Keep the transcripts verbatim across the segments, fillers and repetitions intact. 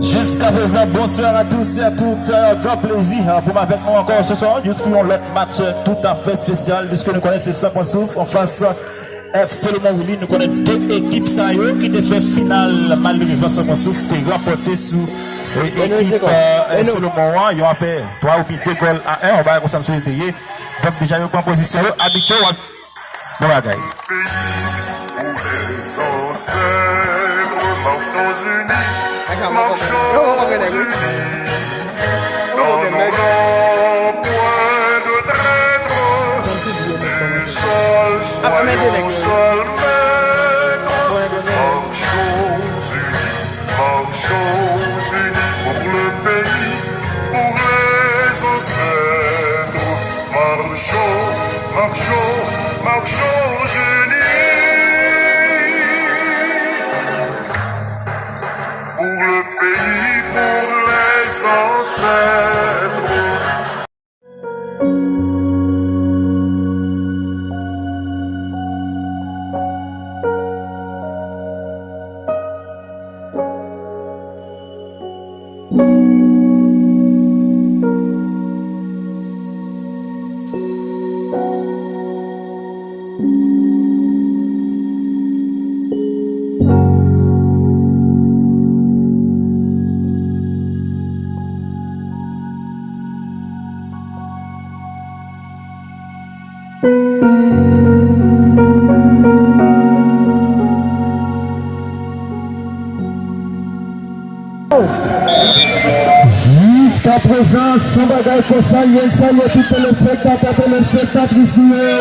Jiska prezan, bonsoir à tous et à toutes. Euh, gran plezi, euh, pou m avèk nou ankò se swa, jis pou yon lòt match, euh, toutafè espesyal, piske nou konnen se San Pran Souf anfas F C Lomond Willy. Nou konnen de ekip sa yo ki te fè final, malerezman San Pran Souf te ranpòte sou, euh, ekip, euh, F C Lomond an, yon afè twa oubyen de gòl a en, yon bagay konsa misye te ye. Donk deja yo pran pozisyon yo, abit yo, w ap Bon bagay. Pou lèzansèt, marchons unis, marchons unis. Dans nos rangs, point de traître. Un seul, soyons un seul maître. Marchons unis, marchons unis pour le pays, pour les ancêtres. Marchons, marchons, marchons unis pour le pays, pour les ancêtres. Jiska prezan, se yon bagay konsa l ye. N salye tout telespektatè, telespektatris nou yo.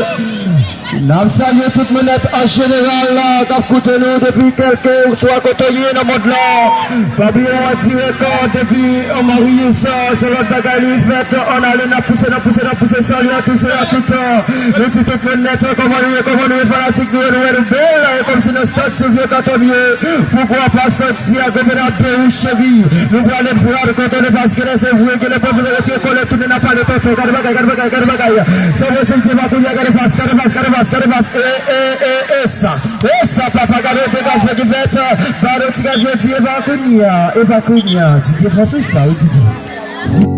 N ap salye tout moun nèt an jeneral la k ap koute nou depi kèlkeswa kote w ye nan mond lan. Pa bliye w an dirèk depi an Maryse, se lòt bagay li fèt. Ann ale, n ap pouse, n ap pouse, n ap pouse. Salut à tous et à toutes. Nou di tout moun nèt, kòman nou ye, kòman nou ye, fanatik nou yo, nou wè nou bèl, e kòmsi nan stad Sylvio Cator ye, poukwa pa Santiago Bernabéu, cheri. Nou prale pral kontone paske lè se vre, gen lè pwofesè retire kòlèt, tounen n ap pale tonton, gade bagay, gade bagay, gade bagay. Sa vle di, pa kounye a, gade pas, gade pas, gade pas, gade pas. E, e, e, e sa, e sa, papa, gade degajman ki fèt. Bado ti gaz yo di, e pa kounye a, e pa kounye a. Didier François, sa, wi, Didier.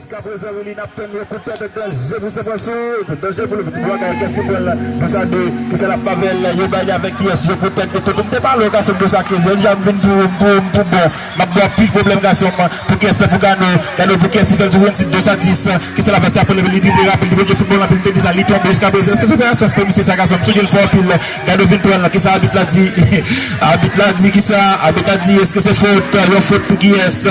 Jiska prezan, Willy, n ap tann yon kout tèt danje pou San Pran Souf, danje pou l, pou bagay, kiyès ki pran l, Dosa de, kisa l ap fè avè l, yo bay avèk kiyès, yo kout tèt de tout. M te pale w gason m Dosa kenz, jodi a m vin pou, m pou, m pou bon. M ap ba w anpil pwoblèm gason m, pou kiyès pou Gano, Gano pou kiyès ki fè l sou Wensit, Dosa dis, kisa l ap fè sa pou l, li drible rapid, li mete foutbòl anpil, li te di sa, li tonbe jiska prezan. Èske se operasyon fè misye sa gason m, sou je l fè anpil. Gado vin pran l, kisa abit la di? Abit la di kisa? Abit la di, èske se fot? Yon fot pou kiyès?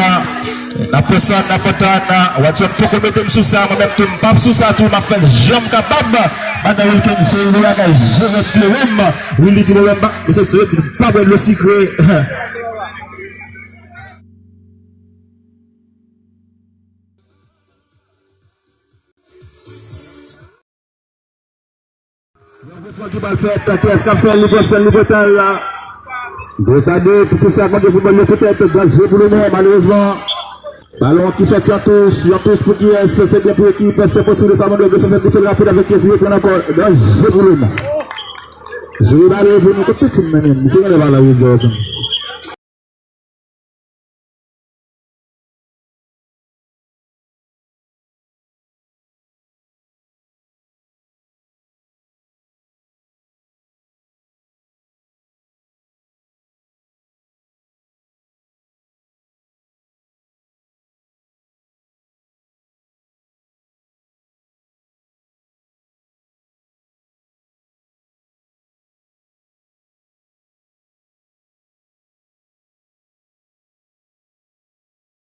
N ap pran sa, n ap antann. Watson poko mete m sou sa, mwen menm tou, m p ap sou sa tou, m ap fè l jan m kapab. Madan Wilkens, se yon bagay, je vais pleurer m. Willy di mwen menm, m pa, mesye, m pa bwè dlo sikre. Yon gwo sòti bal fèt, kiyès k ap fè l, li pran sèl, li pran tan la. Dosa de, pou kisa konn foutbòl yo poutèt, danje pou Lomond, malerezman. Balon ki sòti an touch, yon touch pou kiyès, se byen pou ekip, se posib de sa, Lomond, de sa, se rapid avèk kiyès, li pran ankò, danje pou Lomond. Jere bale pou nou, kot pitit mwen menm, misye genlè pa la, wi, jòj.